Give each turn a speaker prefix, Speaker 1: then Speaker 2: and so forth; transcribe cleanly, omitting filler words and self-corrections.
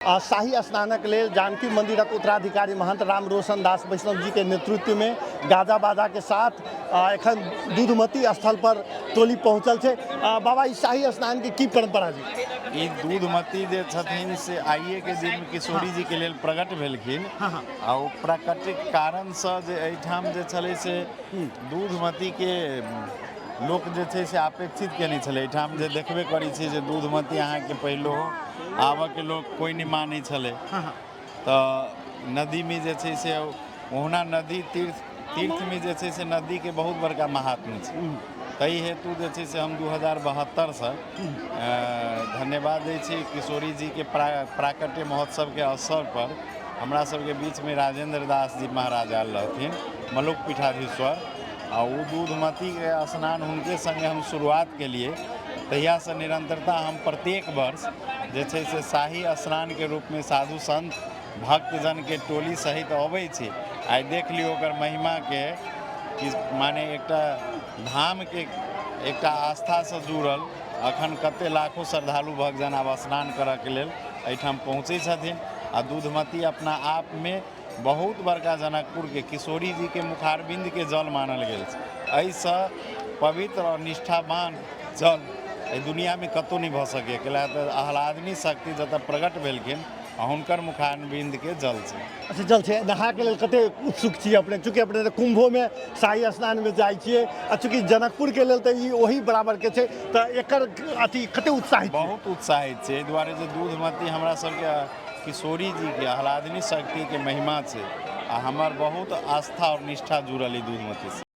Speaker 1: शाही स्नानक लेल जानकी मंदिरक उत्तराधिकारी महंत राम रोशन दास वैष्णव जी के नेतृत्व में गाजा बाजा के साथ एखन दूधमती स्थल पर टोली पहुंचल छै। बाबा, ई शाही स्नान के की परंपरा जी?
Speaker 2: ई दूधमती जे छथिन से आइए के दिन किशोरी जी के लेल प्रकट भेलखिन।
Speaker 1: हाँ हाँ
Speaker 2: आ ओ प्राकटिक कारणसँ जे एहिठाम जे छलै से दूधमती के लोक जे छै से अपेक्षित केने छलै। एहिठाम जे देखबे करै छी जे दूधमती अहाँके पहिलो आबऽके लोक कोइ नहि मानै छलै। तऽ नदीमे जे छै से ओहुना नदी तीर्थ तीर्थमे जे छै से नदीके बहुत बड़का महात्म्य छै। ताहि हेतु जे छै से हम 2072सँ धन्यवाद दै छी किशोरी जीके प्राकट्य महोत्सवके अवसरपर हमरा सबके बीचमे राजेंद्र दास जी महाराज आयल रहथिन, मलुक पीठाधीश्वर, आ ओ दूधमतीके स्नान हुनके सङ्गे हम शुरुआत केलिए। तहियासँ निरन्तरता हम प्रत्येक वर्ष जे छै से शाही स्नानके रूपमे साधु सन्त भक्तजनके टोली सहित अबै छी। आइ देख लियौ ओकर महिमाके कि माने एकटा धामके एकटा आस्थासँ जुड़ल अखन कते लाखों श्रद्धालु भक्तजन आब स्नान करऽके लेल एहिठाम पहुँचै छथिन। आ दूधमती अपना आपमे बहुत बड़का जनकपुरके किशोरी जीके मुखारबिन्दके जल मानल गेल छै। एहिसँ पवित्र आओर निष्ठावान जल एहि दुनिआमे कतहु नहि भऽ सकैए, कैला तऽ आह्लादिनी शक्ति जतऽ प्रकट भेलखिन आ हुनकर मुखारबिन्दके जल छै।
Speaker 1: अच्छा, जल छै। नहाके लेल कते उत्सुक छी अपने? चूँकि अपने तऽ कुंभोमे शाही स्नानमे जाइ छियै आ चूँकि जनकपुरके लेल तऽ ई ओही बराबरके छै, तऽ एकर अथी कते उत्साहित?
Speaker 2: बहुत उत्साहित छै, एहि दुआरे जे दूधमती हमरा सबके किशोरी जीके आह्लादिनी शक्तिके महिमा छै आ हमर बहुत आस्था आओर निष्ठा जुड़ल ई दूधमतीसँ।